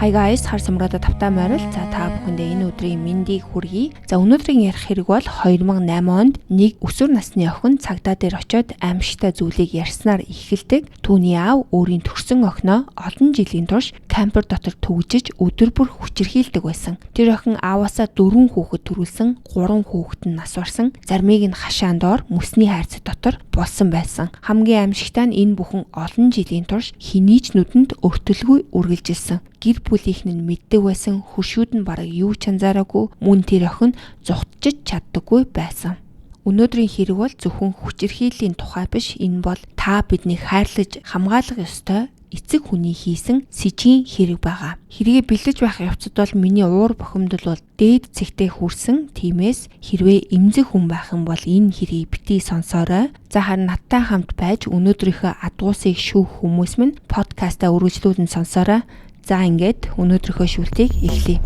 Hi guys, хар самруудаа тавтай морил. За та бүхэндээ энэ өдрийн мэндийг хүргэе. За өнөөдрийн ярих хэрэг бол 2008 онд нэг өсвөр насны охин цагдаа дээр очиод аимшигтай зүйлийг ярьснаар эхэлдэг. Түүний аав өөрийн төрсөн охиноо олон жилийн турш кампер дотор түгжиж өдөр бүр хүчирхийлдэг байсан. Тэр охин ааваасаа 4 хүүхэд төрүүлсэн, 3 хүүхэд нь нас барсан. Заримыг нь хашаан доор мөсний хайрцаг дотор булсан байсан. Хамгийн аимшигтай нь энэ бүхэн олон жилийн турш хэний ч нүдэнд өртөлгүй үргэлжилсэн. Гэр бүлийнх нь мэддэг байсан, хөршүүд нь бараг юу ч анзаараагүй, мөн тэр охин зугтчих чаддаггүй байсан. Өнөөдрийн хэрэг бол зөвхөн хүчирхийллийн тухай биш, энэ бол та биднийг хайрлаж хамгаалах ёстой эцэг хүний хийсэн сэжийн хэрэг байгаа. Хэрэгээ бэлдэж байх явцад бол миний уур бухимдал бол дээд цэгтээ хүрсэн. Тиймээс хэрвээ эмзэг хүн байх юм бол энэ хэргийг битгий сонсоорой. За харин надтай хамт байж өнөөдрийнхөө адгуусыг шүүх хүмүүс минь подкастаа үргэлжлүүлэн сонсоорой. За ингээд өнөөдрийнхөө шүүлтийг эхлэе.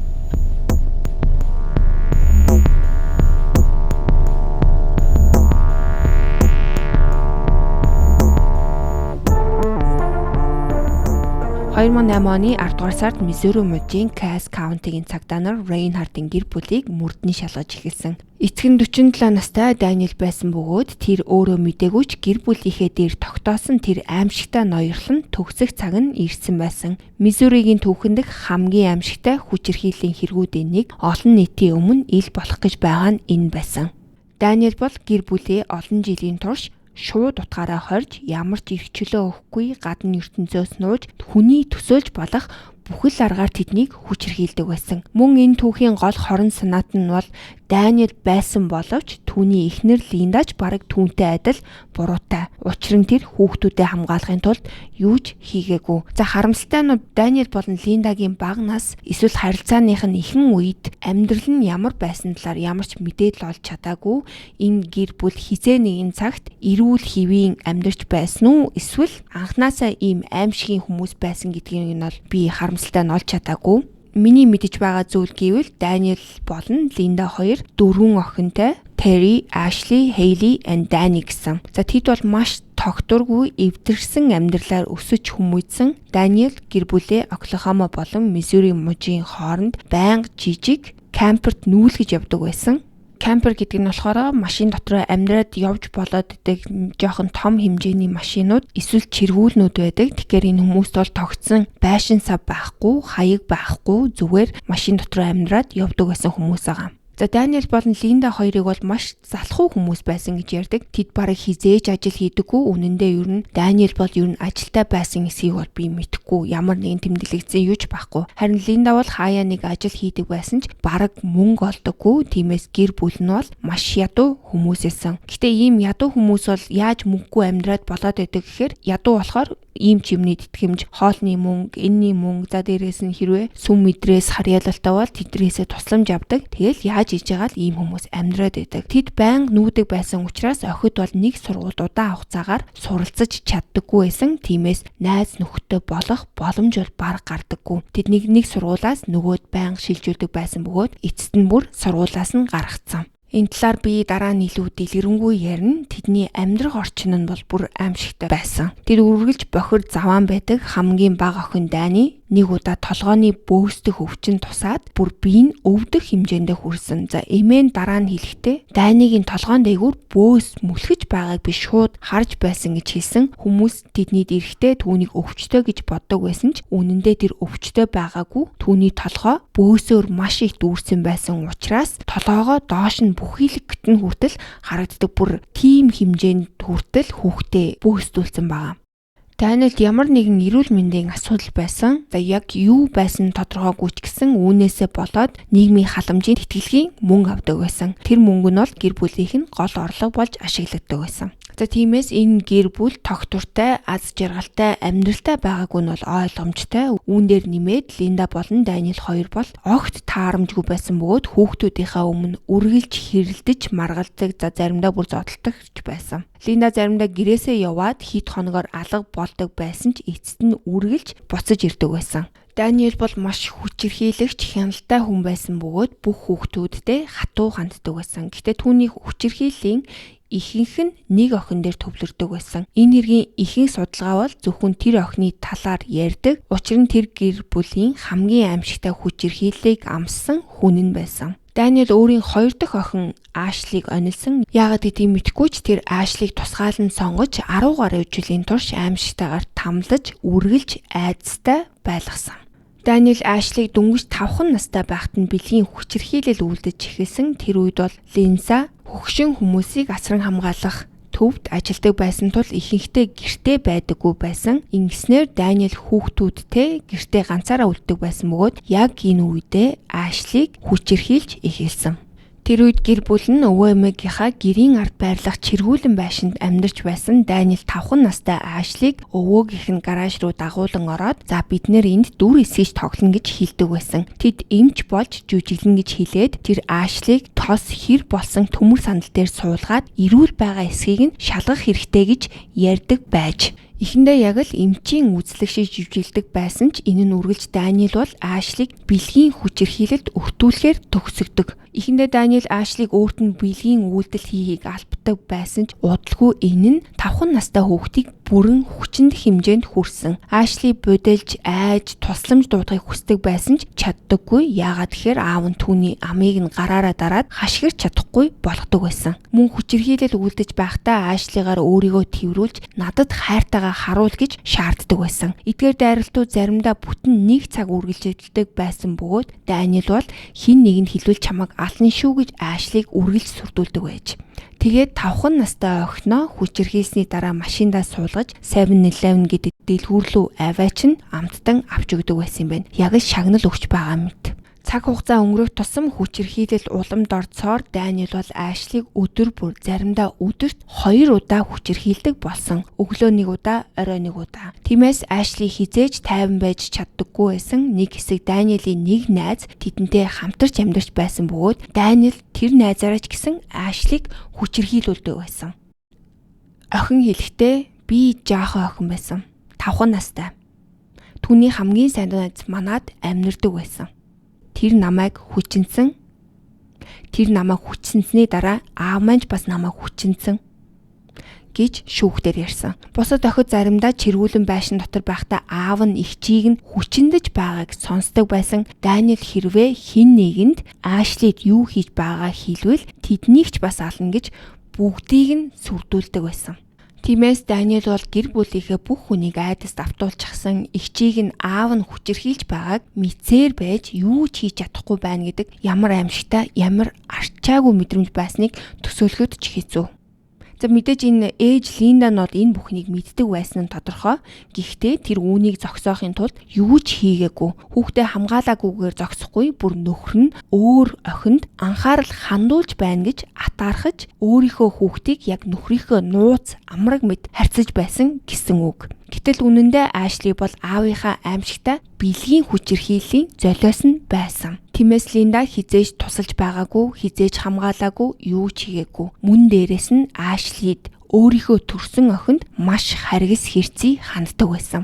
«2008 оны 10 дугаар сард Миссури мужийн Касс Каунтигийн цагдаа нар Рейнхардын гэр бүлийг мөрдний шалгаж эхэлсэн. Эцэг нь 47 настай Даниэл байсан бөгөөд тэр өөрөө мдээгүй ч гэр бүлийнхээ дээр тогтоосон тэр аимшигтай ноёрхол нь төгсөх цаг нь ирсэн байсан. Миссуригийн түүхэн дэх хамгийн аимшигтай хүчирхийллийн хэрэгүүдийн нэг олон нийтийн өмнө ил болох гэж байгаа нь энэ байсан. Даниэл бол гэр бүлээ олон жилийн турш шууд утгаараа хорж ямар ч эрх чөлөө өгөхгүй гадна ертөнцөөс нууж хүний төсөөлж болох бүхэл аргаар тэднийг хүчирхийлдэг байсан. Мөн энэ түүхийн гол хорон санаат нь бол Даниэл байсан боловч түүний эхнэр Линдач бараг түүнтэй адил буруутай. Учир нь тэр хүүхдүүдэд хамгаалахын тулд юу ч хийгээгүй. За харамсалтай нь Даниэл болон Линдагийн бага нас эсвэл харилцааных нь ихэнх үед амьдрал нь ямар байсан талаар ямар ч мэдээлэл олж чадаагүй. Энэ гэр бүл хизээ нэгэн цагт эрүүл хэвийн амьдарч байсан уу эсвэл анханасаа ийм аимшигын хүмүүс байсан гэдгийг нь бол би харамсалтай нь олж чадаагүй. Миний мэдэж байгаа зүйл гэвэл Даниэл болон Линда хоёр дөрвөн охинтой Terry, Ashley, Hailey and Danny гэсэн. За тэд бол маш тогтворгүй эвдэрсэн амьдралаар өсөж хүмүүжсэн. Даниэл гэр бүлээ Оклахома болон Миссури мужийн хооронд байнга жижиг камперт нүүлгэж явдаг байсан. Кампер гэдэг нь болохоор машин дотроо амьдраад явж болоод идэг жоохон том хэмжээний машинууд эсвэл чиргүүлнүүд байдаг. Тэгэхээр энэ хүмүүст бол тогтсон байшин сав байхгүй, хаяг байхгүй, зүгээр машин дотроо амьдраад явдаг байсан хүмүүс байгаа. За Даниэл болон Линда хоёрыг бол маш залхуу хүмүүс байсан гэж ярьдаг. Тэд бараг хизээж ажил хийдэггүй. Үнэн дээр ер нь Даниэл бол ер нь ажилтай байсан эсгийг бол би мэдэхгүй. Ямар нэгэн тэмдэглэгдсэн юу ч байхгүй. Харин Линда бол хаяа нэг ажил хийдэг байсан ч бараг мөнгө олдоггүй. Тиймээс гэр бүл нь бол маш ядуу хүмүүс байсан. Гэтэ ийм ядуу хүмүүс бол яаж мөнгөгүй амьдраад болоод байдаг гэхээр ядуу болохоор ийм ч юмны тэтгэмж, хоолны мөнгө, энэний мөнгө, за дээрээс нь хэрвээ сүм мэдрээс харьяалалтай бол тэдрээсээ тусламж авдаг. Тэгэл яаж хийж байгаа л ийм хүмүүс амьдраад байдаг. Тэд байнга нүүдэг байсан учраас охид бол нэг сургуульд удаан хугацаагаар суралцаж чаддаггүй байсан. Тиймээс найз нөхдөд болох боломж бол бараг гардаггүй. Тэд нэг сургуулиас нөгөөд байнга шилжүүлдэг байсан бөгөөд эцэст нь бүр сургуулиас нь гаргацсан. Энэ талаар би дараа нь илүү дэлгэрэнгүй ярина. Тэдний амьдрах орчин нь бол бүр аимшигтай байсан. Тэр үргэлж бохир заваан байдаг хамгийн бага охин Дани нэг удаа толгооны бөөстөх өвчин тусаад бүр бие нь өвдөх хэмжээндээ хүрсэн. За эмээ нь дараа нь хэлэхдээ Данигийн толгоон дээгүүр бөөс мүлхэж байгааг би шууд харж байсан гэж хэлсэн. Хүмүүс тэднийд эрэхтэй түүнийг өвчтөй гэж боддог байсан ч үнэн дээр тэр өвчтөй байгаагүй. Түүний толгой бөөсөөр маш их дүүрсэн байсан учраас толгоогоо доош нь бүхийлэгт нь хүртэл харагддаг бүр тийм хэмжээнд хүртэл хүүхдээ бөөстүүлсэн байгаа. Даниэлд ямар нэгэн эрүүл мэндийн асуудал байсан. За яг юу байсан тодорхойгүй ч гэсэн үүнээсээ болоод нийгмийн халамжийн тэтгэлгийн мөнгө авдаг байсан. Тэр мөнгө нь бол гэр бүлийнх нь гол орлого болж ашиглагддаг байсан. За тиймээс энэ гэр бүл тогтвортой, аз жаргалтай амьдралтай байгаагүй нь бол ойлгомжтой. Үүн дээр нэмээд Линда болон Даниэл хоёр бол огт таарамжгүй байсан бөгөөд хүүхдүүдийнхээ өмнө үргэлж хэрэлдэж маргалдаг, за заримдаа бүр зодтолдог ч байсан. Линда заримдаа гэрээсээ яваад хэд хоногоор алга болдог байсан ч эцэст нь үргэлж буцаж ирдэг байсан. Даниэл бол маш хүчирхийлэгч, хяналтай хүн байсан бөгөөд бүх хүүхдүүдтэй хатуу ханддаг байсан. Гэхдээ түүний хүчирхийллийн Ихэнх нь нэг охин дээр төвлөрдөг байсан. Энэ хэргийн ихэнх судалгаа бол зөвхөн тэр охины талаар ярьдаг. Учир нь тэр гэр бүлийн хамгийн аимшигтай хүчирхийллийг амссан хүн нь байсан. Даниэл өөрийн хоёр дахь охин Ашлиг онилсон. Яагаад гэдгийг мэдэхгүй ч тэр Ашлиг тусгаалan сонгож 10 гаруй жилийн турш аимшигтайгаар тамлаж, үргэлж айдастай байлгасан. Даниэл Ашлиг дөнгөж 5 настай байхад нь бэлгийн хүчирхийлэл үйлдэж эхэлсэн. Тэр үед бол Линса хөгшин хүмүүсийг асран хамгаалах төвд ажилдаг байсан тул ихэнхдээ гэртээ байдаггүй байсан. Ингэснээр Даниэл хүүхдүүдтэй гэртээ ганцаараа үлддэг байсан бөгөөд яг энэ үедээ Ашлиг хүчирхийлж эхэлсэн. Тэр үед гэр бүл нь өвөө эмээгийнхаа гэрийн ард байрлах чиргүүлэн байшинд амьдарч байсан. Даниэл 5 настай Ашлиг өвөөгийнх нь гараж руу дагуулan ороод за бид нэр энд дүр эсгийж тоглоно гэж хэлдэг байсан. Тэд эмч болж жүжиглэн гэж хэлээд тэр Ашлиг тос хэр болсон төмөр сандал дээр суулгаад эрүүл байгаа эсхийг нь шалгах хэрэгтэй гэж ярьдаг байж. Эхэндээ яг л эмчийн үзлэг шиг жүжиглдэг байсан ч энэ нь үргэлж Даниэл бол Ашлиг бэлгийн хүчирхийлэлд өртүүлэхээр төгсөгдөг. Эхэндээ Даниэл Ашлиг өөрт нь бэлгийн үйлдэл хийхийг албадаг байсан ч удалгүй энэ нь 5 настай хүүхдийг бүрэн хүчиндэх хэмжээнд хүрсэн. Ашли будилж, айж, тусламж дуудахыг хүсдэг байсан ч чаддаггүй. Яагаад гэхээр аав нь түүний амийг нь гараараа дараад хашгирч чадахгүй болгодог байсан. Мөн хүчирхийлэл үйлдэж байхдаа Ашлигаар өөрийгөө тэрврүүлж надад хайртайгаа харуул гэж шаарддаг байсан. Эдгээр дайралтууд заримдаа бүтэн нэг цаг үргэлжилдэг байсан бөгөөд Даниэл бол хин нэгэнд хэлвэл чамайг ална шүү гэж Ашлиг үргэлж сүрдүүлдэг байж. Тэгээд 5 настай охиноо хүчирхийлсний дараа машиндаа суулгаж 7-Eleven гэдэг дэлгүүр рүү аваач нь амттан авч өгдөг байсан юм байна. Яг л шагнал өгч байгаа мэт. Цаг хугацаа өнгөрөх тусам хүчирхийлэл улам дордсоор Даниэл бол Ашлиг өдөр бүр заримдаа өдөрт 2 удаа хүчирхийлдэг болсон. Өглөө нэг удаа, орой нэг удаа. Тиймээс Ашли хизээж тайван байж чаддаггүй байсан. Нэг хэсэг Даниэлийн нэг найз тэдэнтэй хамтарч амьдарч байсан бөгөөд Даниэл тэр найзаараа ч гэсэн Ашлиг хүчирхийлүүлдэг байсан. Охин хэлэхдээ би жаахан охин байсан. 5 настай. Түүний хамгийн сайн найз манад амьдардаг байсан. Тэр намайг хүчинсэн. Тэр намайг хүчсэнсний дараа аав маань ч бас намайг хүчинсэн гэж шүүхтэр ярьсан. Бусад охид заримдаа чиргүүлэн байшин дотор байхдаа аав нь эгчийг нь хүчиндэж байгааг сонсдог байсан. Даниэл хэрвээ хэн нэгэнд Ашлид юу хийж байгааг хэлвэл тэднийг ч бас ална гэж бүгдийг нь сүрдүүлдэг байсан. Тиймээс Даниэл бол гэр бүлийнхээ бүх хүнийг айдаст автуулчихсан, эгчийг нь аав нь хүчирхийлж байгааг мэдсээр байж юу ч хийж чадахгүй байна гэдэг ямар аимшигтай, ямар арчаагүй мэдрэмж байсныг төсөөлөхөд ч хэцүү. За мэдээж энэ ээж Линда нь бол энэ бүхнийг мэддэг байсан нь тодорхой. Гэхдээ тэр үүнийг зогсоохын тулд юу ч хийгээгүй. Хүүхдээ хамгаалаагүйгээр зогсохгүй, бүр нөхөр нь өөр охинд анхаарал хандуулж байна гэж атаархаж өөрийнхөө хүүхдийг яг нөхрийнхөө нууц амраг мэт харьцаж байсан гэсэн үг. Гэтэл үнэндээ Ашли бол аавынхаа аимшигтай бэлгийн хүчирхийллийн золиос нь байсан. Тиймээс Линда хизээж тусалж байгаагүй, хизээж хамгаалаагүй, юу ч хийгээгүй. Мөн дээрээс нь Ашлид өөрийнхөө төрсөн охинд маш харгас хэрцгий ханддаг байсан.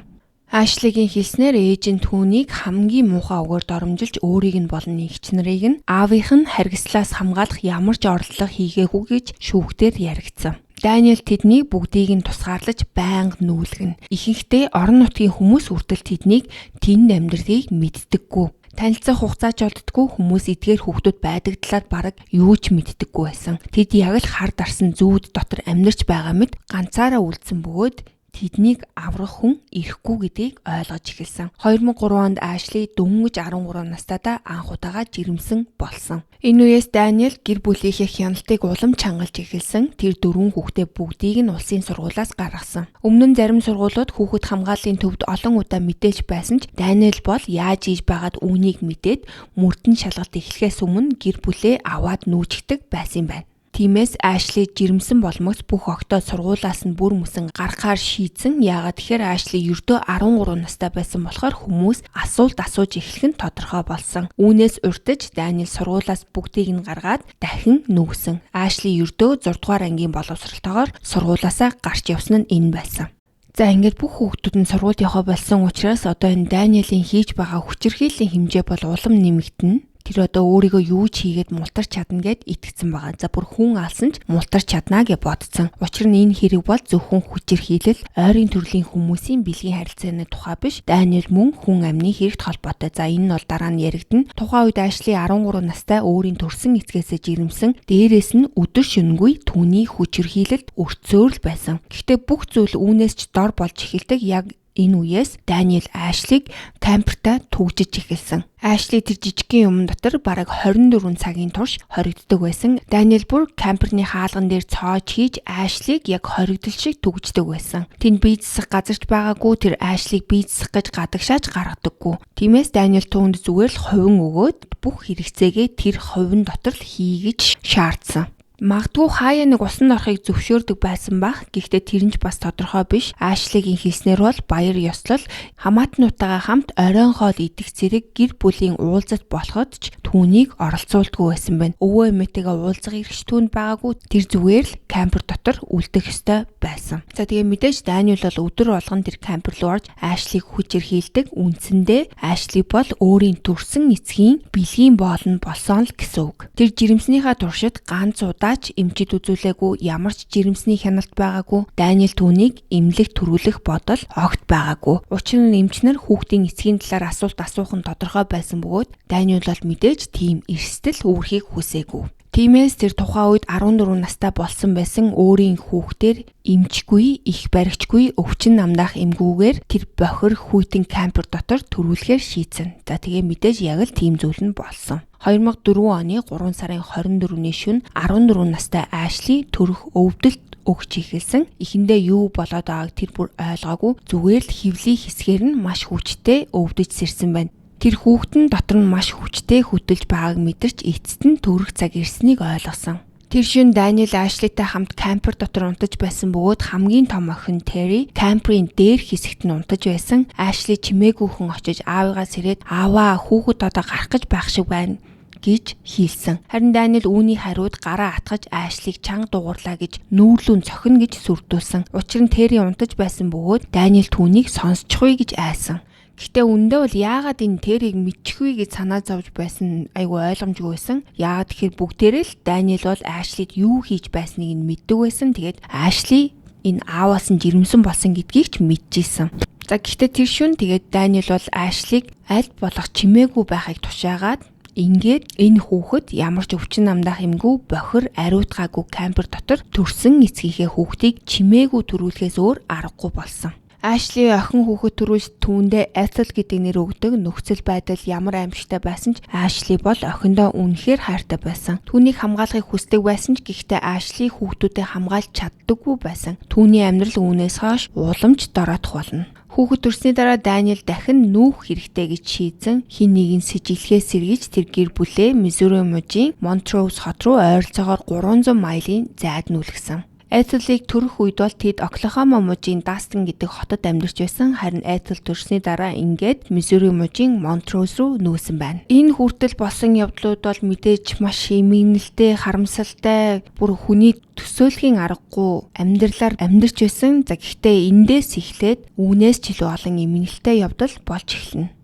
Ашлигийн хэлснээр ээж нь түүнийг хамгийн муухай үгээр доромжилж өөрийг нь болон эгч нарыг нь аавынх нь харгислаас хамгаалах ямар ч оролдлого хийгээгүй гэж шүүхтэр яригдсан. Даниэл тэднийг бүгдийг нь тусгаарлаж байнга нүүлгэнэ. Ихэнхдээ орон нутгийн хүмүүс хүртэл тэднийг тэнд амьдралыг мэддэггүй. Танилцах хугацаа ч олддоггүй, хүмүүс эдгээр хүүхдүүд байдаг талаар бараг юу ч мэддэггүй байсан. Тэд яг л хар дарсан зүүд дотор амьдарч байгаа мэт ганцаараа үлдсэн бөгөөд тэднийг аврах хүн ирэхгүй гэдгийг ойлгож эхэлсэн. 2003 онд Ашли дөнгөж 13 настайдаа анх удаага жирэмсэн болсон. Энэ үеэс Даниэл гэр бүлийнхээ хяналтыг улам чангалж эхэлсэн. Тэр дөрвөн хүүхдээ бүгдийг нь улсын сургуулиас гаргасан. Өмнө нь зарим сургуулиуд хүүхэд хамгааллын төвд олон удаа мэдээлж байсан ч Даниэл бол яаж хийж байгаад үүнийг мэдээд мөрдөн шалгалт эхлэхээс өмнө гэр бүлээ аваад нүүчгдэг байсан юм байна. Тиймээс Ашли жирэмсэн болмогц бүх октоо сургуулиас нь бүр мөсөн гаргахаар шийдсэн. Яагаад гэхээр Ашли ердөө 13 настай байсан болохоор хүмүүс асуулт асууж эхлэх нь тодорхой болсон. Үүнээс урьдаж Даниэл сургуулиас бүгдийг нь гаргаад дахин нүүсэн. Ашли ердөө 6 дугаар ангийн боловсролтойгоор сургуулиасаа гарч явсан нь энэ байсан. За ингээд бүх хүүхдүүд нь сургуульд явах болсон учраас одоо энэ Даниэлийн хийж байгаа хүчирхийллийн хэмжээ бол улам нэмэгдэнэ. Тэр одоо өөрийгөө юу ч хийгээд мултарч чадна гэд итгэсэн байгаа. За бүр хүн алсан ч мултарч чадна гэж бодсон. Учир нь энэ хэрэг бол зөвхөн хүчирхийлэл, ойрын төрлийн хүмүүсийн бэлгийн харилцааны тухай биш. Даниэл мөн хүн амны хэрэгт холбоотой. За энэ нь бол дараа нь яригдана. Тухайн үед Ашли 13 настай өөрийн төрсэн эцгээсээ жирэмсэн. Дээрээс нь өдөр шөнөгүй түүний хүчирхийлэлд өртсөөр л байсан. Гэхдээ бүх зүйл үүнээс ч дор болж эхэлдэг. Яг энэ үеэс Даниэл Ашлиг camper тай түгжиж эхэлсэн. Ашли тэр жижигхэн юм дотор бараг 24 цагийн турш хоригддог байсан. Даниэл бүр camper ны хаалган дээр цоож хийж Ашлиг яг хоригдол шиг түгждэг байсан. Тэнд бие засах газар ч байгаагүй, тэр Ашлиг бие засах гэж гадагшааж гаргадаггүй. Тиймээс Даниэл түүнд зүгээр л хувин өгөөд бүх хэрэгцээгээ тэр хувин дотор л хийгэж шаардсан. Магадгүй хаяа нэг усанд орохыг зөвшөөрдөг байсан байх. Гэхдээ тэр нь ч бас тодорхой биш. Ашлигийн хэлснээр бол баяр ёслол хамаатнуудтайгаа хамт оройн хоол идэх зэрэг гэр бүлийн уулзалт болоход ч түүнийг оролцуулдаггүй байсан байна. Өвөө эмээтэйгээ уулзах эрх ч түүнд байгаагүй. Тэр зүгээр л camper дотор үлдэх ёстой байсан. За тэгээ мэдээж Даниэл бол өдөр болгон тэр camper руу орж Ашлиг хүчирхийлдэг. Үндсэндээ Ашли бол өөрийн төрсэн эцгийн бэлгийн боол нь болсон л гэсэн үг. Тэр жирэмснийхаа туршид ганц удаа ч эмчид үзүүлээгүй, ямар ч жирэмсний хяналт байгаагүй. Даниэл түүнийг эмнэлэг төрүүлэх бодол огт байгаагүй. Учир нь эмч нар хүүхдийн эцгийн талаар асуулт асуух нь тодорхой байсан бөгөөд Даниэл бол мэдээж тийм эрсдэл үүрхийг хүсээгүй. Тиймээс тэр тухайн үед 14 настай болсон байсан өөрийн хүүхдээр эмчгүй, эх баригчгүй, өвчин намдаах эмгүүгээр тэр бохир хүйтэн camper дотор төрүүлэхээр шийдсэн. За тэгээ мэдээж яг л тийм зүйл нь болсон. 2004 оны 3 сарын 24-ний шөнө 14 настай Ашли төрөх өвдөлт өгч эхэлсэн. Эхэндээ юу болоод байгааг тэр бүр ойлгоогүй. Зүгээр л хөвлийн хэсгээр нь маш хүчтэй өвдөж сэрсэн байна. Тэр хүүхэд нь дотор нь маш хүчтэй хөдөлж байгааг мэдэрч эцэст нь төрөх цаг ирснийг ойлгосон. Тэр шөнө Даниэл Ашлитай хамт camper дотор унтаж байсан бөгөөд хамгийн том охин Терри camper ын дээр хэсэгт нь унтаж байсан. Ашли чимээгүйхэн очиж аавыгаа сэрээд "Ааваа, хүүхэд одоо гарах гэж байх шиг байна" гэж хэлсэн. Харин Даниэл үүний хариуд гараа атгаж Ашлиг чанга дуугарлаа гэж нүүрлүүн цохино гэж сүрдүүлсэн. Учир нь Терри унтаж байсан бөгөөд Даниэл түүнийг сонсчихгүй гэж айсан. Гэхдээ үнэндээ бол яагаад энэ Терриг мэдчихвээ гэж санаа зовж байсан айгүй ойлгомжгүй байсан. Яагаад тэгэхээр бүгдээрээ л Даниэл бол Ашлид юу хийж байсныг нь мэддэг байсан. Тэгээд Ашли энэ ааваас нь жирэмсэн болсон гэдгийг ч мэдчихсэн. За гэхдээ тэр шөнө тэгээд Даниэл бол Ашлиг аль болох чимээгүй байхыг тушаагаад ингээд энэ хүүхэд ямар ч өвчин намдаах юмгүй бохир ариутгаагүй camper дотор төрсэн эцгийнхээ хүүхдийг чимээгүй төрүүлэхээс өөр аргагүй болсон. Ашли охин хүүхэд төрүүлж түүндээ Ethel гэдэг нэр өгдөг. Нөхцөл байдал ямар аимшигтай байсан ч Ашли бол охиндоо үнэхээр хайртай байсан. Түүнийг хамгаалахыг хүсдэг байсан ч гэхдээ Ашли хүүхдүүдэд хамгаалж чаддаггүй байсан. Түүний амьдрал үүнээс хойш улам ч дороотох болно. Хүүхэд төрсний дараа Даниэл дахин нүүх хэрэгтэй гэж шийдсэн. Хэн нэгэн сэжиглэхээс сэргийж тэр гэр бүлээ Миссури мужийн Монтроуз хот руу ойролцоогоор 300 майлын зайд нүүлгэсэн. Этелийг төрөх үед бол тэд Оклахома мужийн Дастин гэдэг хотод амьдарч байсан. Харин Этел төрсний дараа ингээд Миссури мужийн Монтроуз руу нүүсэн байна. Энэ хүртэл болсон явдлууд бол мэдээж маш эмгэнэлтэй, харамсалтай, бүр хүний төсөөлхийн аргагүй амьдралаар амьдарч байсан. За гэхдээ эндээс эхлээд үүнээс ч илүү олон эмгэнэлтэй явдал болж эхэлнэ.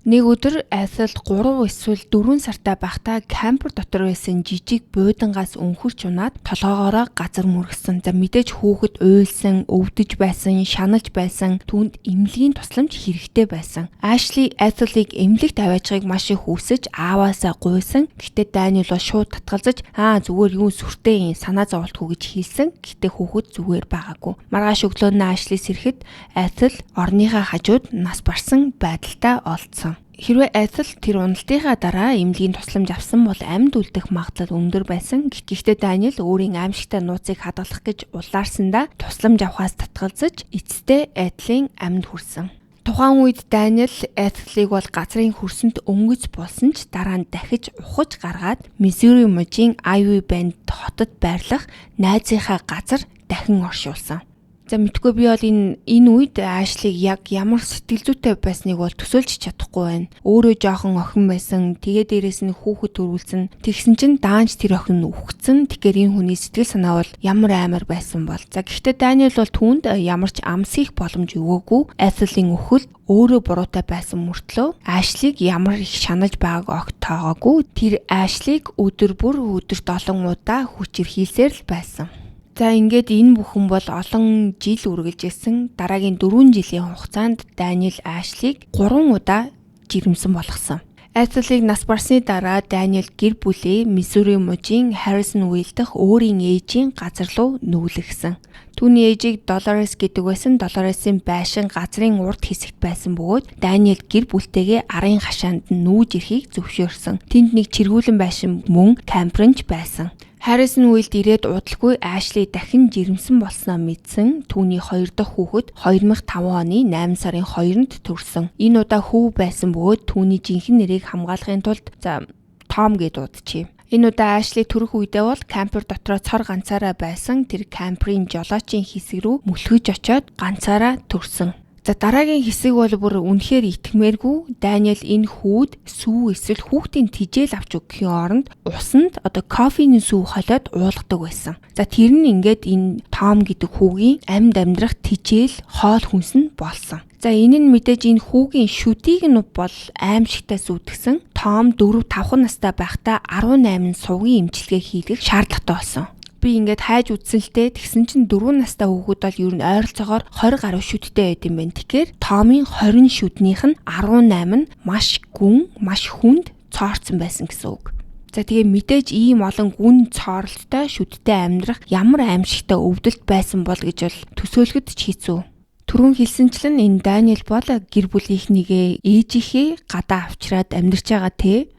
Нэг өдөр Этел 3 эсвэл 4 сартай байхдаа camper дотор байсан жижиг буудангаас өнхөрч унаад толгойгоороо газар мөргөсөн. За мэдээж хүүхэд уйлсан, өвдөж байсан, шаналж байсан. Түүнд эмнэлгийн тусламж хэрэгтэй байсан. Ашли Этелийг эмнэлэгт аваачхыг маш их хүсэж ааваасаа гуйсан. Гэхдээ Даниэл бол шууд татгалзаж "Аа, зүгээр юу сүртэй юм, санаа зоволтгүй" гэж хэлсэн. Гэхдээ хүүхэд зүгээр байгаагүй. Маргааш өглөө нь Ашли сэрэхэд Этел орныхаа хажууд нас барсан байдалтай олдсон. Хэрвээ Этел тэр уналтынхаа дараа эмнэлгийн тусламж авсан бол амьд үлдэх магадлал өндөр байсан. Гэхдээ Даниэл өөрийн аимшигтай нууцыг хадгалах гэж улаарсандаа тусламж авахаас татгалзаж эцэстээ Этелийн амьд хүрсэн. Тухайн үед Даниэл Этелийг бол газрын хөрсөнд өнгөц болсон ч дараа нь дахиж ухаж гаргаад Миссури мужийн Ivy Bend хотод байрлах найзынхаа газар дахин оршуулсан. За мэдгүй би бол энэ үед Ashley-г яг ямар сэтгэл зүйтэй байсныг бол төсөөлж чадахгүй байна. Өөрөө жоохон охин байсан. Тэгээ дээрэс нь хүүхэд төрүүлсэн. Тэгсэн чинь даанч тэр охин нь үхсэн. Тэгэхээр энэ хүний сэтгэл санаа бол ямар амар байсан бол. За гэхдээ Daniel бол түүнд ямар ч амс хийх боломж өгөөгүй. Ethel-ийн үхэлд өөрөө буруутай байсан мөртлөө Ashley-г ямар их шанаж байгааг огт тоогоогүй. Тэр Ashley-г өдөр бүр өдөрт олон удаа хүчирхийлсээр л байсан. За ингээд энэ бүхэн бол олон жил үргэлжилсэн. Дараагийн 4 жилийн хугацаанд Daniel Ashley-г 3 удаа жирэмсэн болгосон. Ethel-ыг нас барсны дараа Daniel гэр бүлээ Миссури мужийн Harrisonville дахь өөрийн ээжийн газар руу нүүлгсэн. Түүний ээжийг Dolores гэдэг байсан. Dolores-ийн байшин газрын урд хэсэгт байсан бөгөөд Daniel гэр бүлтэйгээ арын хашаанд нь нүүж ирэхийг зөвшөөрсөн. Тэнд нэг чиргүүлэн байшин мөн camper нь ч байсан. Harrisonville-д ирээд удалгүй Ashley дахин жирэмсэн болсноо мэдсэн. Түүний хоёр дахь хүүхэд 2005 оны 8 сарын 2-нд төрсөн. Энэ удаа хүү байсан бөгөөд түүний жинхэнэ нэрийг хамгаалахын тулд за Том гээд дуудчихъя. Энэ удаа Ashley төрөх үедээ бол camper дотроо цор ганцаараа байсан. Тэр camper ын жолоочийн хэсэг рүү мөлхөж очоод ганцаараа төрсөн. За дараагийн хэсэг бол бүр үнэхээр итгэмээргүй. Daniel энэ хүүд сүү эсвэл хүүхдийн тэжээл авч өгөхийн оронд усанд одоо кофений сүү холиод уулгадаг байсан. За тэр нь ингээд энэ Том гэдэг хүүгийн амьд амьдрах тэжээл хоол хүнс нь болсон. За энэ нь мэдээж энэ хүүгийн шүдийг нь бол аймшигтай сүйтгэсэн. Том 4 5 настай байхдаа 18 сувгийн эмчилгээ хийлгэх шаардлагатай болсон. Би ингээд хайж үзсэн л дээ. Тэгсэн чинь 4 настай хүүхэд бол ер нь ойролцоогоор 20 гаруй шүдтэй байд юм байна. Тэгэхээр Томын 20 шүднийх нь 18 нь маш гүн, маш хүнд цоорцсон байсан гэсэн үг. За тэгээ мэдээж ийм олон гүн цооролттой шүдтэй амьдрах ямар аймшигтай өвдөлт байсан бол гэж бол төсөөлөхөд ч хэцүү. Түрүүн хэлсэнчлэн энэ Даниэл бол гэр бүлийнхнийгээ ээжийнхээ гадаа авчраад амьдарч байгаа те.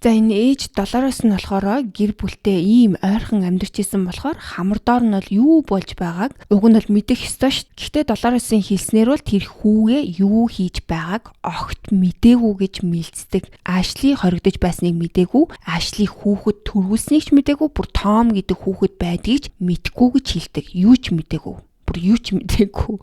За энэ ээж Долорес нь болохоор гэр бүлтэй ийм ойрхон амьдарч исэн болохоор хамар доор нь бол юу болж байгааг уг нь бол мэдэх ёстой шүү. Гэхдээ Долоресын хэлснээр бол тэр хүүгээ юу хийж байгааг огт мдээгүй гэж мэлцдэг. Ашли хоригдож байсныг мдээгүй, Ашли хүүхэд төрүүлснийг ч мдээгүй, бүр Том гэдэг хүүхэд байдгийг ч мэдэхгүй гэж хэлдэг. Юу ч мдээгүй. Бүр юу ч мдээгүй.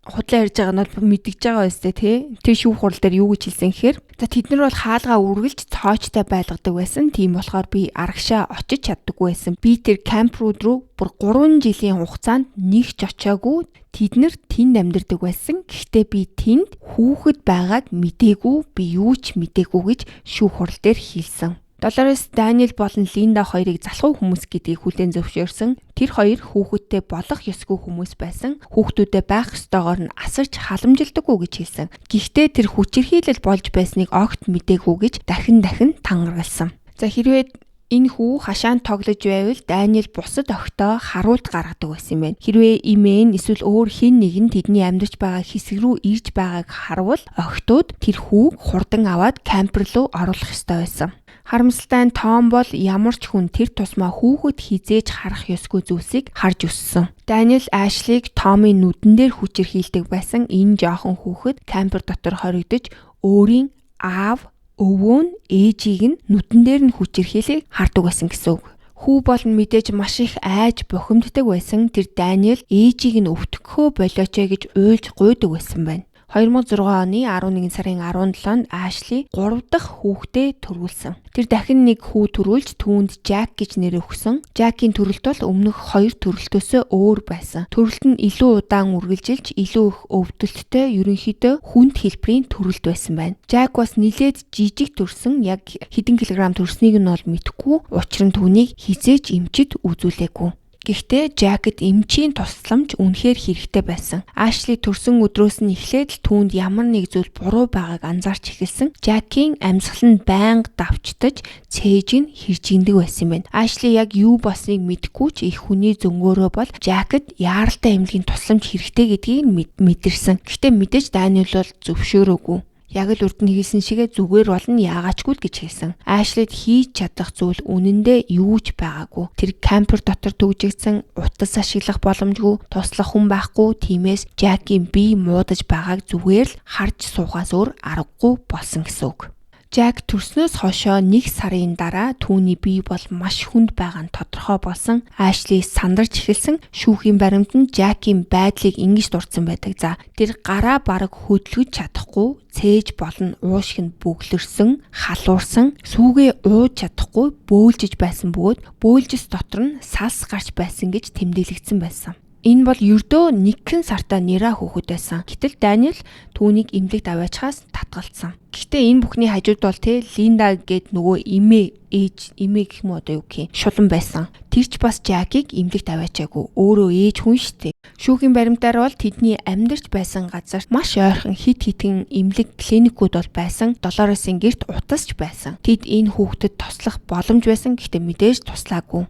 Худлаа ярьж байгаа нь бол мэдгэж байгаа байстай тий. Тэр шүүх хурал дээр юу гэж хэлсэн гэхээр за тэд нар бол хаалгаа үргэлж цоочтой байлгадаг байсан. Тийм болохоор би арагшаа очиж чаддаггүй байсан. Би тэр camper ууд руу бүр 3 жилийн хугацаанд нэг ч очиагүй. Тэд нар тэнд амьдардаг байсан. Гэхдээ би тэнд хүүхэд байгааг мдээгүй, би юу ч мдээгүй гэж шүүх хурал дээр хэлсэн. Долорес Даниэл болон Линда хоёрыг залхуу хүмүүс гэдгийг хүлээн зөвшөөрсөн. Тэр хоёр хүүхэдтэй болох ёсгүй хүмүүс байсан. Хүүхдүүдээ байх ёстойгоор нь асарч халамжилдаггүй гэж хэлсэн. Гэхдээ тэр хүчирхийлэл болж байсныг огт мдээгүй гэж дахин дахин тангаргалсан. За хэрвээ энэ хүү хашаанд тоглож байвал Даниэл бусад охидоо харуулт гаргадаг байсан юм байна. Хэрвээ эмээ нь эсвэл өөр хэн нэгэн тэдний амьдарч байгаа хэсэг рүү ирж байгааг харвал охидууд тэр хүүг хурдан аваад camper руу оруулах ёстой байсан. Харамсалтай нь Том бол ямар ч хүн тэр тусмаа хүүхэд хэзээ ч харах ёсгүй зүйлсийг харж өссөн. Даниэл Ashley-г Томын нүдэн дээр хүчирхийлдэг байсан. Энэ жоохон хүүхэд camper дотор хоригдож өөрийн аав, өвөө нь, ээжийг нь нүдэн дээр нь хүчирхийлийг хардаг байсан гэсэн үг. Хүү бол мэдээж маш их айж бухимддаг байсан. Тэр Даниэл ээжийг нь өвтгөхөө болиоч гэж уйлж гуйдаг байсан байна. 2006 оны 11 сарын 17-нд Ашли 3 дахь хүүхдээ төрүүлсэн. Тэр дахин нэг хүү төрүүлж түүнд Жак гэж нэр өгсөн. Жакийн төрөлт бол өмнөх хоёр төрөлтөөсөө өөр байсан. Төрөлт нь илүү удаан үргэлжилж, илүү их өвдөлттэй, ерөнхийдөө хүнд хэлбэрийн төрөлт байсан байна. Жак бас нилээд жижиг төрсөн. Яг хэдэн килограмм төрснийг нь бол мэдэхгүй. Учир нь түүнийг хэзээ ч эмчид үзүүлээгүй. Гэхдээ Жакд эмчийн тусламж үнэхээр хэрэгтэй байсан. Ашли төрсөн өдрөөс нь эхлээд л түүнд ямар нэг зүйл буруу байгааг анзаарч эхэлсэн. Жакийн амьсгал нь байнга давчдаж, цээж нь хэржигнэдэг байсан юм байна. Ашли яг юу болсныг мэдэхгүй ч их хүний зөнгөөрөө бол Жакд яаралтай эмнэлгийн тусламж хэрэгтэй гэдгийг мэдэрсэн. Гэхдээ мэдээж Даниэл бол зөвшөөрөөгүй. Яг л урд нь хэлсэн шигээ зүгээр болно яагаачгүй л гэж хэлсэн. Ашлид хийж чадах зүйл үнэндээ юу ч байгаагүй. Тэр camper дотор түгжигдсэн, утас ашиглах боломжгүй, туслах хүн байхгүй. Тиймээс Жакийн бие муудаж байгааг зүгээр л харж суухаас өөр аргагүй болсон гэсэн үг. Жак төрснөөс хойшоо 1 сарын дараа түүний бие бол маш хүнд байгаа нь тодорхой болсон. Ашли сандарч эхэлсэн. Шүүхийн баримтанд Жакийн байдлыг ингэж дурдсан байдаг. За, тэр гараа бараг хөдөлгөж чадахгүй, цээж болон уушиг нь бөглөрсөн, халуурсан, сүүгээ ууж чадахгүй бөөлжиж байсан бөгөөд бөөлжис дотор нь салс гарч байсан гэж тэмдэглэгдсэн байсан. Энэ бол ердөө 1 сартай нэраа хүүхэд байсан. Гэтэл Даниэл түүнийг эмнэлэгт аваачхаас татгалцсан. Гэхдээ энэ бүхний хажууд бол те Линда гээд нөгөө эмээ ээж эмээ гэх юм одоо юу гэх юм шулан байсан. Тэр ч бас Жакийг эмнэлэгт аваачаагүй. Өөрөө ээж хүн шүү дээ. Шүүхийн баримтаар бол тэдний амьдарч байсан газар маш ойрхон хит хитэн эмнэлэг клиникүүд бол байсан. Долоресын гэрт утасч байсан. Тэд энэ хүүхдэд туслах боломж байсан. Гэхдээ мэдээж туслаагүй.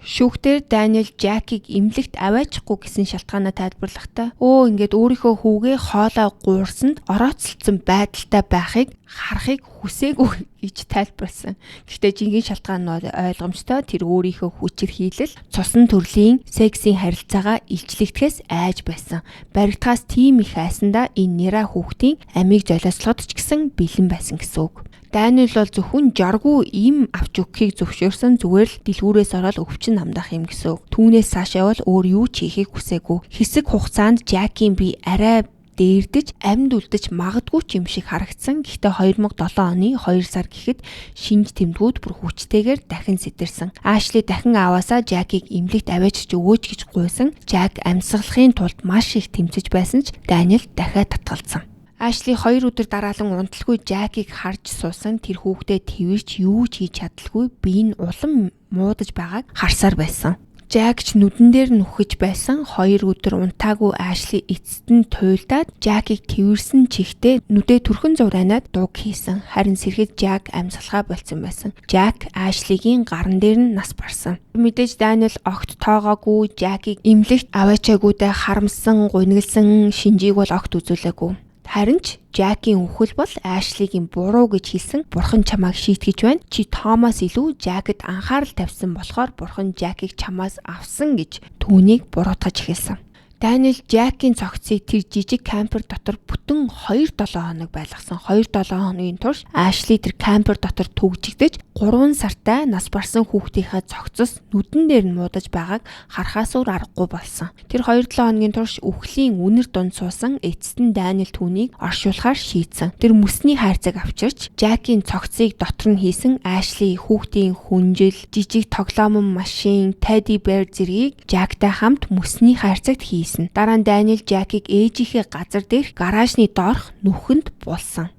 Шүүхтэр Даниэл Жакийг эмнэлэгт аваачихгүй гэсэн шалтгаанаа тайлбарлахдаа ингээд өөрийнхөө хүүгээ хоолой гуурсанд орооцолдсон байдалтай байхыг харахыг хүсээгүй гэж тайлбарласан. Гэхдээ жинхэнэ шалтгаан нь ойлгомжтой. Тэр өөрийнхөө хүчирхийлэл, цусан төрлийн сексийн харилцаагаа илчлэгдэхээс айж байсан. Баригдахаас тийм их айсандаа энэ нэраа хүүхдийн амийг золиослоход ч гэсэн бэлэн байсан гэсэн үг. Даниэл бол зөвхөн жоргүй им авч өгөхийг зөвшөөрсөн, зүгээр л дэлгүүрээс ороод өвчин намдах юм гэсэн үг. Түүнээс цаашаа бол өөр юу ч хийхийг хүсээгүй. Хэсэг хугацаанд Жакийн бие арай дээрдэж амьд үлдэж магадгүй ч юм шиг харагдсан. Гэхдээ 2007 оны 2 сар гэхэд шинж тэмдгүүд бүр хүчтэйгээр дахин сэтэрсэн. Ашли дахин ааваасаа Жакийг эмнэлэгт аваачиж өгөөч гэж гуйсан. Жак амьсгалахын тулд маш их тэмцэж байсан ч Даниэл дахиад татгалцсан. Ашли 2 өдөр дараалан унталгүй Жакийг харж суусан. Тэр хүүхдээ тэрч юу ч хийж чадалгүй, бие нь улам муудаж байгааг харсаар байсан. Жак ч нүдэн дээр нүхэж байсан. 2 өдөр унтаагүй Ашли эцэст нь туйлдаад Жакийг тэрсэн чигтээ нүдээ түрхэн зурайнаад дуг хийсэн. Харин сэрхэд Жак амьсгалахаа больсон байсан. Жак Ашлигийн гаран дээр нь нас барсан. Мэдээж Даниэл огт тоогоогүй, Жакийг эмнэлэгт аваачаагүйдээ харамсан, гунигласан шинжийг бол огт үзүүлээгүй. Харин ч Жакийн үхэл бол Ашлигийн буруу гэж хэлсэн. Бурхан чамайг шийтгэж байна. Чи Томас илүү Жакд анхаарал тавьсан болохоор бурхан Жакийг чамаас авсан гэж түүнийг буруутгаж эхэлсэн. Даниэл Жакийн цогцыг тэр жижиг camper дотор бүтэн 2-7 хоног байлгасан. 2-7 хоногийн турш Ашли тэр camper дотор түгжигдэж 3 сартай нас барсан хүүхдийнхээ цогцос нүдэн дээр нь муудаж байгааг харахаас өөр аргагүй болсон. Тэр 2-7 хоногийн турш үхлийн үнэр дунд суусан. Эцэст нь Даниэл түүнийг оршуулахаар шийдсэн. Тэр мөсний хайрцаг авчирч Жакийн цогцыг дотор нь хийсэн. Ашли хүүхдийн хүнжил, жижиг тоглоомон машин, teddy bear зэргийг Жактай хамт мөсний хайрцагт хийсэн. Дараа нь Даниэл Жакийг ээжийнхээ газар дээрх гаражны доорх нүхэнд булсан.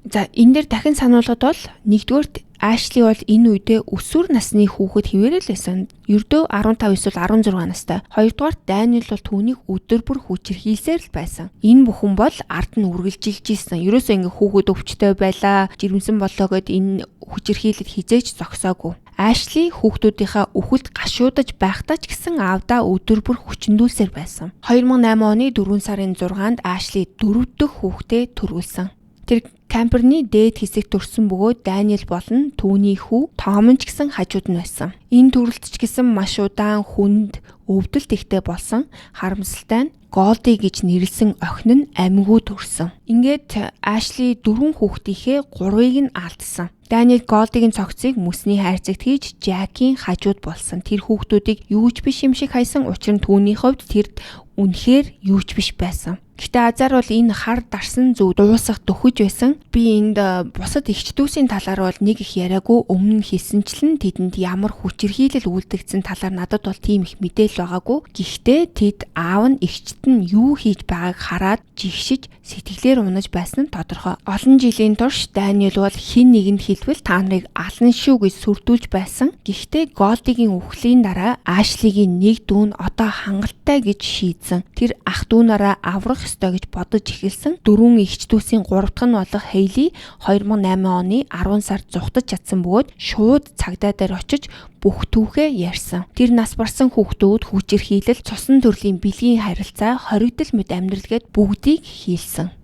За, энэ дээр дахин сануулгад бол нэгдүгээрт Ашли бол энэ үедээ өсвөр насны хүүхэд хэвээрэл байсан. Ердөө 15 эсвэл 16 настай. Хоёрдугаарт Даниэл бол түүнийг өдөр бүр хүчирхийлсээр л байсан. Энэ бүхэн бол ард нь үргэлжилж исэн. Ерөөсөө ингээ хүүхэд өвчтэй байлаа, жирэмсэн боллоо гэд энэ хүчирхийлэл хэзээ ч зогсоогүй. Ашли хүүхдүүдийнхээ үхэлд гашуудаж байхдаа ч гэсэн аавдаа өдөр бүр хүчндүүлсээр байсан. 2008 оны 4 сарын 6-нд Ашли 4 дахь хүүхдээ төрүүлсэн. Тэр camper ны дээд хэсэгт төрсөн бөгөөд Даниэл болон түүний хүү Том ч гэсэн хажууд нь байсан. Энэ төрөлт ч гэсэн маш удаан хүнд өвдөлт ихтэй болсон. Харамсалтай нь Голди гэж нэрлэсэн охин нь амьгүй төрсөн. Ингээд Ашли 4 хүүхдийнхээ 3-ыг нь алдсан. Даниэл Голдигийн цогцыг мөсний хайрцагт хийж Жакийн хажууд болсон. Тэр хүүхдүүдийг юу ч биш юм шиг хайсан. Учир нь түүний хувьд тэр үнэхээр юу ч биш байсан. Гэхдээ азар бол энэ хар дарсан зүг дуусах дөхөж байсан. Би энд бусад эгч дүүсийн талаар бол нэг их яриаггүй, өмнө нь хэлсэнчлэн тэдэнд ямар хүчирхийлэл үйлдэгдсэн талаар надад бол тийм их мэдээлэл байгаагүй. Гэхдээ тэд аав нь эгчд нь юу хийж байгааг хараад жигшиж сэтгэлээр унаж байсан нь тодорхой. Олон жилийн турш Даниэл бол хэн нэгэнд хэлбэл та нарыг ална шүү гэж сүрдүүлж байсан. Гэхдээ Голдигийн үхлийн дараа Ашлигийн нэг дүү нь одоо хангалттай гэж шийдсэн. Тэр ах дүү нараа аврах ёстой гэж бодож эхэлсэн. Дөрвөн эгч дүүсийн 3 дахь нь болох Хейли 2008 оны 10 сард зугтаж чадсан бөгөөд шууд цагдаа дээр очиж бүх түүхээ ярьсан. Тэр нас барсан хүүхдүүд, хүчирхийлэл, цусан төрлийн бэлгийн харилцаа, хоригдол мэт амьдрал гээд бүгдийг хийлсэн.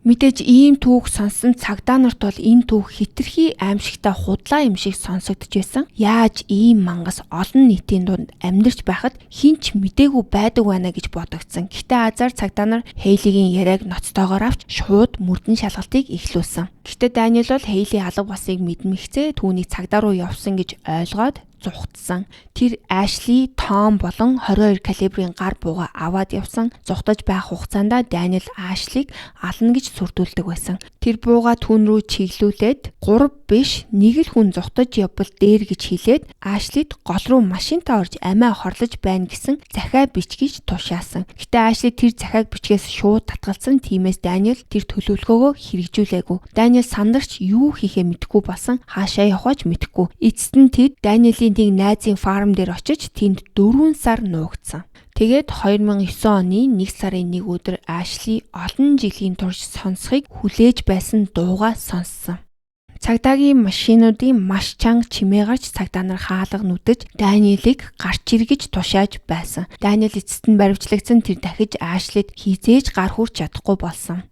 Мэдээж ийм түүх сонссон цагдаа нарт бол энэ түүх хэтэрхий аимшигтай худлаа юм шиг сонсогдож байсан. Яаж ийм мангас олон нийтийн дунд амьдарч байхад хэн ч мдээгүй байдаг байна гэж бодогдсон. Гэхдээ азар цагдаа нар Хейлигийн яриаг ноцтойгоор авч шууд мөрдөн шалгалтыг эхлүүлсэн. Гэхдээ Даниэл бол Хейли алга болсныг мэдмэгцээ түүнийг цагдаа руу явсан гэж ойлгоод зугтсан. Тэр Ашли, Том болон 22 калибрын гар бууга аваад явсан. Зугтаж байх хугацаанд Даниэл Ашлиг ална гэж сүрдүүлдэг байсан. Тэр бууга түүн рүү чиглүүлээд 3 биш нэг л хүн зугтаж явбал дээр гэж хэлээд Ашлид гол руу машинтаа орж амиа хорлож байна гэсэн захиа бичгийж тушаасан. Гэтэ Ашли тэр захиаг бичгээс шууд татгалцсан. Тиймээс Даниэл тэр төлөвлөгөөгөө хэрэгжүүлээгүй. Даниэл сандарч юу хийхээ мэдэхгүй болсон. Хаашаа явахаа ч мэдэхгүй. Эцэст нь тэд Даниэлийн нэг найзын farm дээр очиж тэнд 4 сар нуугдсан. Тэгээд 2009 оны 1 сарын 1 өдөр Ашли олон жилийн турш сонсохыг хүлээж байсан дуугаа сонссон. Цагдаагийн машинуудын маш чанга чимээ гарч цагдаа нар хаалга нүдэж Даниэлийг гарч ир гэж тушааж байсан. Даниэл эцэст нь баривчлагдсан, тэр дахиж Ашлид хэзээ ч гар хүрч чадахгүй болсон.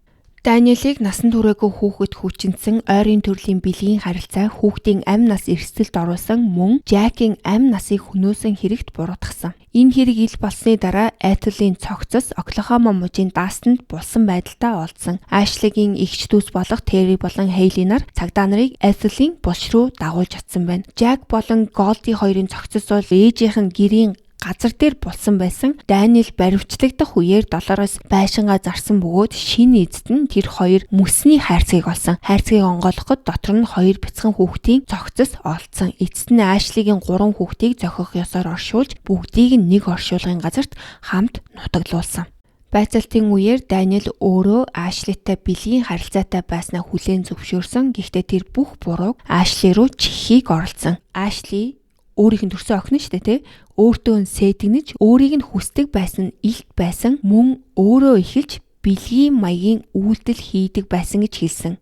Даниэлийг насан туршаагүй хүүхэд хүчинсэн, ойрын төрлийн бэлгийн харилцаа, хүүхдийн амь нас эрсдэлд оруулсан, мөн Жакийн амь насыг хөнөөсөн хэрэгт буруутгасан. Энэ хэрэг ил болсны дараа Эtheлийн цогцос Оклахома мужийн Дастанд булсан байдалтай олдсон. Ашлигийн эгч дүүс болох Терри болон Хейли нар цагдаа нарыг Эtheлийн булш руу дагуулж очсон байна. Жак болон Голди хоёрын цогцос бол ээжийнх нь гэрийн газар дээр булсан байсан. Даниэл баривчлагдах үеэр Долорес байшингаа зарсан бөгөөд шинэ эзэд нь тэр хоёр мөсний хайрцгийг олсон. Хайрцгийг онгойлгоход дотор нь хоёр бяцхан хүүхдийн цогцос олдсон. Эцэст нь Ашлигийн 3 хүүхдийг зохих ёсоор оршуулж бүгдийг нь нэг оршуулгын газарт хамт нутаглуулсан. Байцаалтын үеэр Даниэл өөрөө Ашлитай бэлгийн харилцаатай байснаа хүлээн зөвшөөрсөн. Гэхдээ тэр бүх бурууг Ашли руу чиххийг оролдсон. Ашли өөрийнх нь төрсөн охин нь шүү дээ, тий? Өөртөө нь сэтгэнэж, өөрийг нь хүсдэг байсан, илт байсан, мөн өөрөө эхэлж бэлгийн маягийн үйлдэл хийдэг байсан гэж хэлсэн.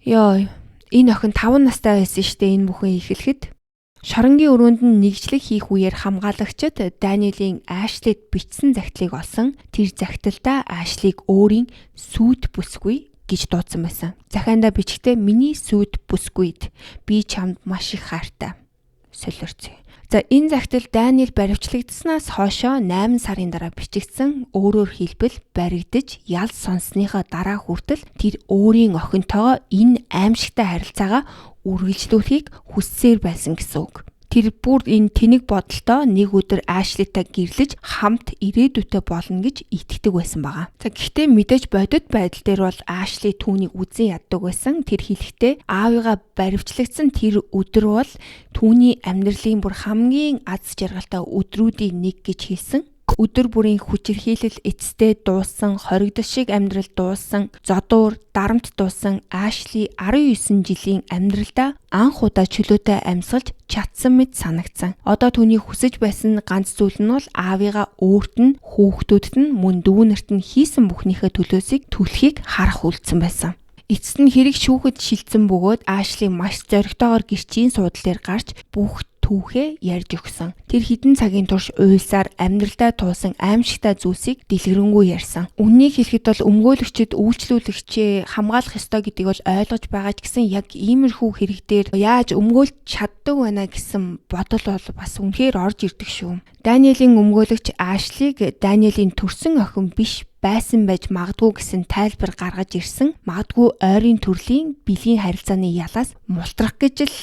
Йоо, энэ охин 5 настай байсан шүү дээ энэ бүхэн эхлэхэд. Шоронгийн өрөөнд нь нэгжлэг хийх үеэр хамгаалагчид Даниэлийн Ашлид бичсэн захидлыг олсон. Тэр захидалдаа Ашлиг өөрийн сүйт бүсгүй гэж дуудсан байсан. Захиандаа бичгтээ миний сүйт бүсгүйд би чамд маш их хайртай. Солиорцъё. За, энэ захидал Даниэл баривчлагдсанаас хойшоо 8 сарын дараа бичигдсэн. Өөрөөр хэлбэл баригдаж ял сонссныхоо дараа хүртэл тэр өөрийн охинтойгоо энэ аимшигтай харилцаагаа үргэлжлүүлэхийг хүссээр байсан гэсэн үг. Тэр бүр энэ тэнэг бодолтой нэг өдөр Ашлитай гэрлэж хамт ирээдүйтэй болно гэж итгэдэг байсан байгаа. За, гэхдээ мэдээж бодит байдал дээр бол Ашли түүнийг үзэн яддаг байсан. Тэр хэлэхдээ аавыгаа баривчлагдсан тэр өдөр бол түүний амьдралын бүр хамгийн аз жаргалтай өдрүүдийн нэг гэж хэлсэн. Өдөр бүрийн хүчирхийлэл эцэстээ дууссан, хоригдол шиг амьдрал дууссан, зодуур, дарамт дууссан Ашли 19 жилийн амьдралдаа анх удаа чөлөөтэй амьсгалж чадсан мэт санагдсан. Одоо түүний хүсэж байсан ганц зүйл нь бол аавыгаа өөрт нь, хүүхдүүдэд нь, мөн дүүнерт нь хийсэн бүхнийхээ төлөөсийг түлхийг харах үлдсэн байсан. Эцэст нь хэрэг шүүхэд шилжсэн бөгөөд Ашли маш зоригтойгоор гэрчийн суудал дээр гарч бүх түүхээ ярьж өгсөн. Тэр хэдэн цагийн турш уйлсаар амьдралдаа туулсан аимшигтай зүйлсийг дэлгэрэнгүй ярьсан. Үнэнийг хэлэхэд бол өмгөөлөгчид үйлчлүүлэгчээ хамгаалах ёстой гэдгийг бол ойлгож байгаа ч гэсэн яг иймэрхүү хэрэг дээр яаж өмгөөлж чаддаг байна гэсэн бодол бол бас үнэхээр орж ирдэг шүү. Даниэлийн өмгөөлөгч Ашлиг Даниэлийн төрсөн охин биш байсан байж магадгүй гэсэн тайлбар гаргаж ирсэн. Магадгүй ойрын төрлийн бэлгийн харилцааны ялаас мултрах гэж л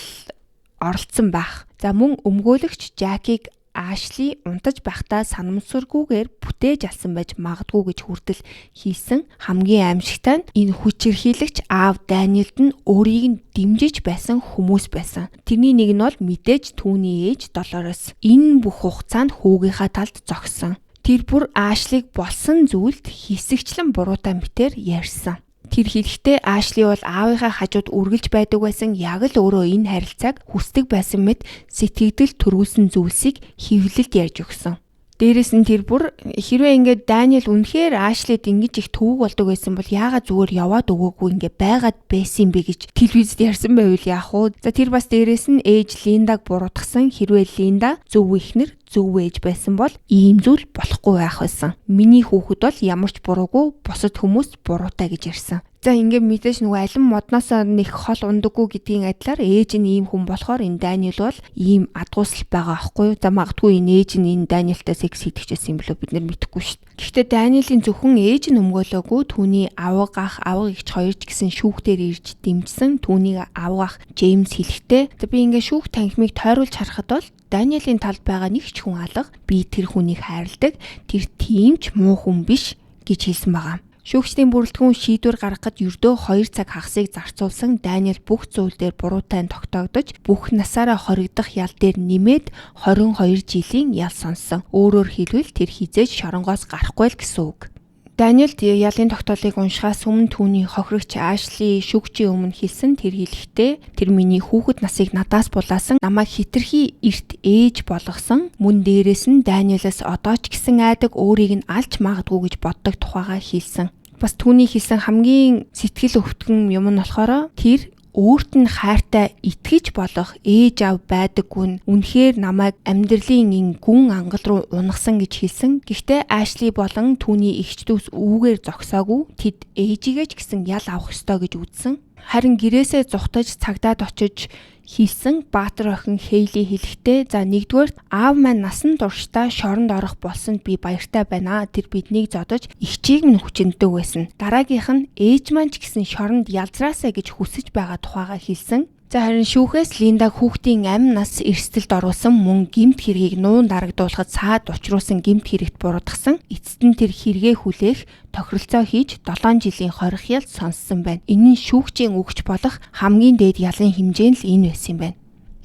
оролцсон байх. За, мөн өмгөөлөгч Жакийг Ашли унтаж байхдаа санамсаргүйгээр бүтээж алсан байж магадгүй гэж хүртэл хийсэн. Хамгийн аимшигтай нь энэ хүчирхийлэгч аав Даниэлд нь өөрийг нь дэмжиж байсан хүмүүс байсан. Тэрний нэг нь бол мэдээж түүний ээж Долорес. Энэ бүх хугацаанд хүүгийнхаа талд зогссон. Тэр бүр Ашлиг болсон зүйлд хэсэгчлэн буруутай мэтэр ярьсан. Тэр хэлэхдээ Ашли бол аавынхаа хажууд үргэлж байдаг байсан, яг л өөрөө энэ харилцааг хүсдэг байсан мэт сэтгэгдэл төрүүлсэн зүйлсийг хэвлэлд ярьж өгсөн. Дээрээс нь тэр бүр хэрвээ ингээд Даниэл үнэхээр Ашлид ингэж их төвөг болдог байсан бол яагаад зүгээр яваад өгөөгүй ингээд байгаад байсан юм бэ гэж телевизэд ярьсан байвал яах вэ? За, тэр бас дээрээс нь ээж Линдаг буруутгасан. Хэрвээ Линда зөв эхнэр, зөв ээж байсан бол ийм зүйл болохгүй байх байсан. Миний хүүхэд бол ямар ч буруугүй, бусад хүмүүс буруутай гэж ярьсан. За, ингээд мэдээж нөгөө алин модноосоо нэг хол ундаггүй гэдгийн адилаар ээж нь ийм хүн болохоор энэ Даниэл бол ийм адгуусал байгаа аахгүй юу? За, магадгүй энэ ээж нь энэ Даниэлтай секс хийдэг ч байсан юм болоо, бид нар мэдэхгүй шүү дээ. Гэхдээ Даниэлийн зөвхөн ээж нь өмгөөлөөгүй, түүний авга ах, авга эгч хоёр ч гэсэн шүүхтэр ирж дэмжсэн. Түүнийг авга ах Джеймс хэлэхдээ за, би ингээд шүүх танхимыг тойруулж харахад бол Даниэлийн талд байгаа нэг ч хүн алга. Би тэр хүнийг хайрладаг. Тэр тийм ч муу хүн биш гэж хэлсэн байгаа. Шүүгчдийн бүрэлдэхүүн шийдвэр гаргахад ердөө 2 цаг хагасыг зарцуулсан. Даниэл бүх зүйл дээр буруутай нь тогтоогдож, бүх насаараа хоригдох ял дээр нэмээд 22 жилийн ял сонссон. Өөрөөр хэлбэл, тэр хэзээ ч шоронгоос гарахгүй л гэсэн үг. Даниэлд ялын тогтоолыг уншихаас өмнө түүний хохирогч Ашли шүүгчийн өмнө хэлсэн. Тэр хэлэхдээ тэр миний хүүхэд насыг надаас булаасан, намайг хэтэрхий эрт ээж болгосон. Мөн дээрээс нь Даниэлээс одоо ч гэсэн айдаг, өөрийг нь алж магадгүй гэж боддог тухайгаа хэлсэн. Бас түүний хэлсэн хамгийн сэтгэл өвтгөн юм нь болохоор тэр өөрт нь хайртай, итгэж болох ээж аав байдаггүй нь үнэхээр намайг амьдралын энэ гүн ангал руу унагасан гэж хэлсэн. Гэхдээ Ашли болон түүний эгч дүүс үүгээр зогсоогүй. Тэд ээжигээ ч гэсэн ял авах ёстой гэж үзсэн. Харин гэрээсээ зугтаж цагдаад очиж хэлсэн Баатар охин Хейли хэлэхдээ за, нэгдүгээр аав маань насан туршдаа шоронд орох болсонд би баяртай байна. Тэр биднийг зодож эгчийг нь хүчиндэг байсан. Дараагийнх нь ээж маань ч гэсэн шоронд ялзраасаа гэж хүсэж байгаа тухайгаа хэлсэн. За, харин шүүхээс Линдаг хүүхдийн амь нас эрсдэлд оруулсан, мөн гэмт хэргийг нуун дарагдуулахад саад учруулсан гэмт хэрэгт буруутгасан. Эцэст нь тэр хэрэгээ хүлээх тохиролцоо хийж 7 жилийн хорих ял сонссон байна. Энэ нь шүүгчийн өгч болох хамгийн дээд ялын хэмжээ нь л энэ байсан юм байна.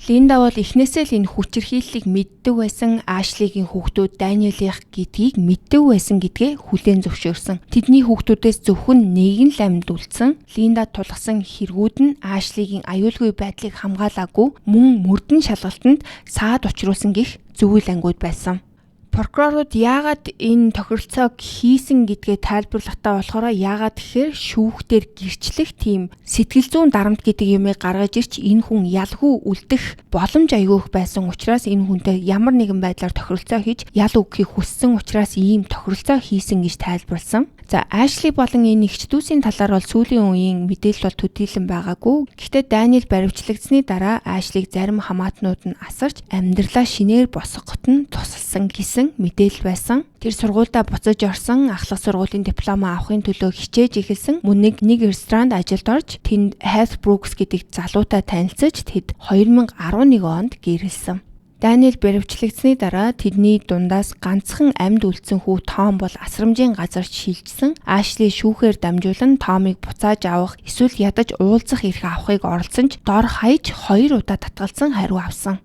Линда бол эхнээсээ л энэ хүчирхийллийг мэддэг байсан, Ашлигийн хүүхдүүд Даниэлийнх гэдгийг мэддэг байсан гэдгээ хүлээн зөвшөөрсөн. Тэдний хүүхдүүдээс зөвхөн нэг нь л амьд үлдсэн. Линда тулгасан хэрэгүүд нь Ашлигийн аюулгүй байдлыг хамгаалаагүй, мөн мөрдөн шалгалтанд саад учруулсан гэх зөвүүл ангиуд байсан. Прокурорууд яагаад энэ тохиролцоог хийсэн гэдгээ тайлбарлахдаа болохоор яагаад тэгэхээр шүүхтэр гэрчлэх тийм сэтгэл зүйн дарамт гэдэг юмыг гаргаж ирч энэ хүн ялгүй үлдэх боломж аягүй их байсан учраас энэ хүнтэй ямар нэгэн байдлаар тохиролцоо хийж ял өгөхийг хүссэн учраас ийм тохиролцоо хийсэн гэж тайлбарласан. За, Ашли болон энэ эгч дүүсийн талаар бол сүүлийн үеийн мэдээлэл бол төдийлөн байгаагүй. Гэхдээ Даниэл баривчлагдсаны дараа Ашлиг зарим хамаатнууд нь асарч амьдралаа шинээр босгоход нь тусалсан гэсэн мэдээлэл байсан. Тэр сургуульдаа буцаж орсон, ахлах сургуулийн дипломоо авахын төлөө хичээж эхэлсэн. Мөн нэг ресторанд ажилд орж тэнд Heath Brooks гэдэг залуутай танилцаж тэд 2011 онд гэрлэсэн. Даниэл баривчлагдсаны дараа тэдний дундаас ганцхан амьд үлдсэн хүү Том бол асрамжийн газарт шилжсэн. Ашли шүүхээр дамжуулан Томыг буцааж авах эсвэл ядаж уулзах эрх авахыг оролдсон ч дор хаяж 2 удаа татгалзан хариу авсан.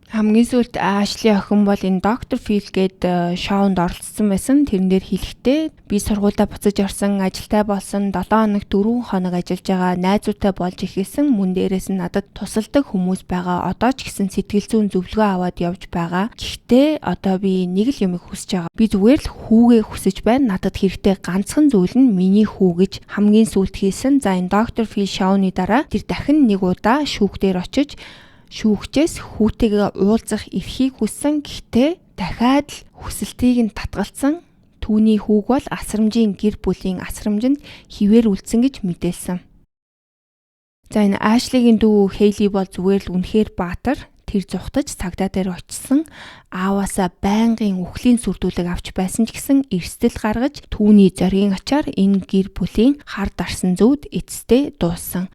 Хамгийн сүүлд Ашли охин бол энэ Доктор Фил гээд шоунд оролцсон байсан. Тэрэн дээр хэлэхдээ би сургуульдаа буцаж орсон, ажилтай болсон, 7 хоног 4 хоног ажиллаж байгаа, найзуудтай болж эхэлсэн. Мөн дээрээс нь надад тусалдаг хүмүүс байгаа. Одоо ч гэсэн сэтгэл зүйн зөвлөгөө аваад явж байгаа. Гэхдээ одоо би нэг л юмыг хүсэж байгаа. Би зүгээр л хүүгээ хүсэж байна. Надад хэрэгтэй ганцхан зүйл нь миний хүү гэж хамгийн сүүлд хэлсэн. За, энэ Доктор Фил шоуны дараа тэр дахин нэг удаа шүүхтэр очиж шүүгчээс хүүтэйгээ уулзах эрхийг хүссэн. Гэхдээ дахиад л хүсэлтийг нь татгалцсан. Түүний хүүг бол асрамжийн гэр бүлийн асрамжинд хэвээр үлдсэн гэж мэдээлсэн. За, энэ Ашлигийн дүү Хейли бол зүгээр л үнэхээр баатар. Тэр зугтаж цагдаа дээр очсон. Ааваасаа байнгын үхлийн сүрдүүлэг авч байсан ч гэсэн эрсдэл гаргаж түүний зоригийн ачаар энэ гэр бүлийн хар дарсан зүуд эцэстээ дууссан.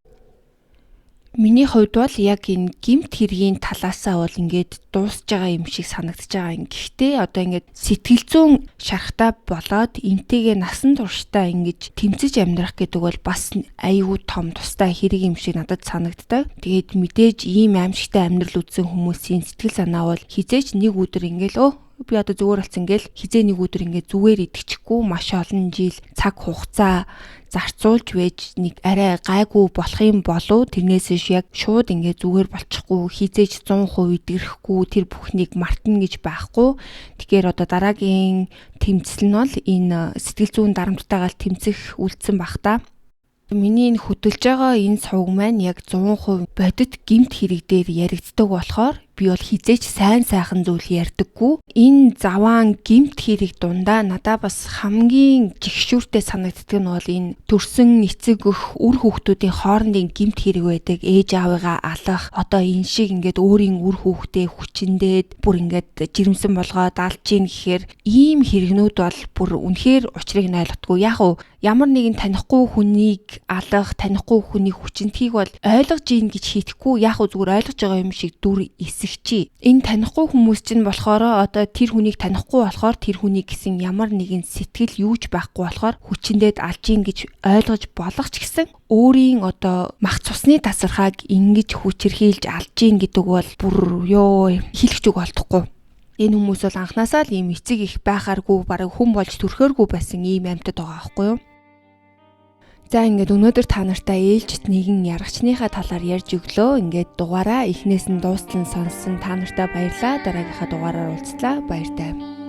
Миний хувьд бол яг энэ гэмт хэргийн талаасаа бол ингээд дуусж байгаа юм шиг санагдаж байгаа юм. Гэхдээ одоо ингээд сэтгэл зүйн шархтаа болоод энтэйгээ насан туршдаа ингэж тэмцэж амьдрах гэдэг бол бас аюу том тустай хэрэг юм шиг надад санагддаг. Тэгээд мэдээж ийм аимшигтай амьдрал үзсэн хүмүүсийн сэтгэл санаа бол хэзээ ч нэг өдөр ингээл өө Би одоо зүгээр болсон гэл хизээ нэг өдөр ингээд зүгээр идчихгүй маш олон жил цаг хугацаа зарцуулж байж нэг арай гайгүй болох юм болов, тэрнээс биш яг шууд ингээд зүгээр болчихгүй, хизээж 100% идрэхгүй, тэр бүхнийг мартна гэж байхгүй. Тэгэхээр одоо дараагийн тэмцэл нь бол энэ сэтгэл зүйн дарамттайгаа тэмцэх үлдсэн бах та. Миний энэ хөдөлж байгаа энэ сувг маань яг 100% бодит гэмт хэрэг дээр яригддаг болохоор би бол хизээч сайн сайхан зүйл ярьдаггүй. Энэ заваан гэмт хэрэг дундаа надаа бас хамгийн жигшүүртэй санагддаг нь бол энэ төрсөн эцэг өх үр хүүхдүүдийн хоорондын гэмт хэрэг байдаг. Ээж аавыгаа алах, одоо энэ шиг ингээд өөрийн үр хүүхдээ хүчиндээд бүр ингээд жирэмсэн болгоод алж гин гэхээр ийм хэрэгнүүд бол бүр үнэхээр учрыг нь ойлгохгүй. Яг уу ямар нэгэн танихгүй хүнийг алах, танихгүй хүний хүчинтгийг бол ойлгож ийн гэж хийхгүй. Яг уу зүгээр ойлгож байгаа юм шиг дүр эсгчий. Энэ танихгүй хүмүүс чинь болохоор одоо тэр хүнийг танихгүй болохоор тэр хүнийг гэсэн ямар нэгэн сэтгэл юуч байхгүй болохоор хүчиндээд алж ийн гэж ойлгож болох ч гэсэн өөрийн одоо мах цусны тасархааг ингэж хүчирхийлж алж ийн гэдэг бол бүр ёо хэлэх үг олдохгүй. Энэ хүмүүс бол анханасаа л ийм эцэг их байхааргүй, бараг хүн болж төрхөөргүй байсан ийм амьтад байгаа байхгүй юу? За, ингээд өнөөдөр та нартай ээлжит нэгэн яргачныхаа талаар ярьж өглөө. Ингээд дугаараа эхнээс нь дуустал нь сонссон та нартай баярлалаа. Дараагийнхаа дугаараар уулзлаа. Баяртай.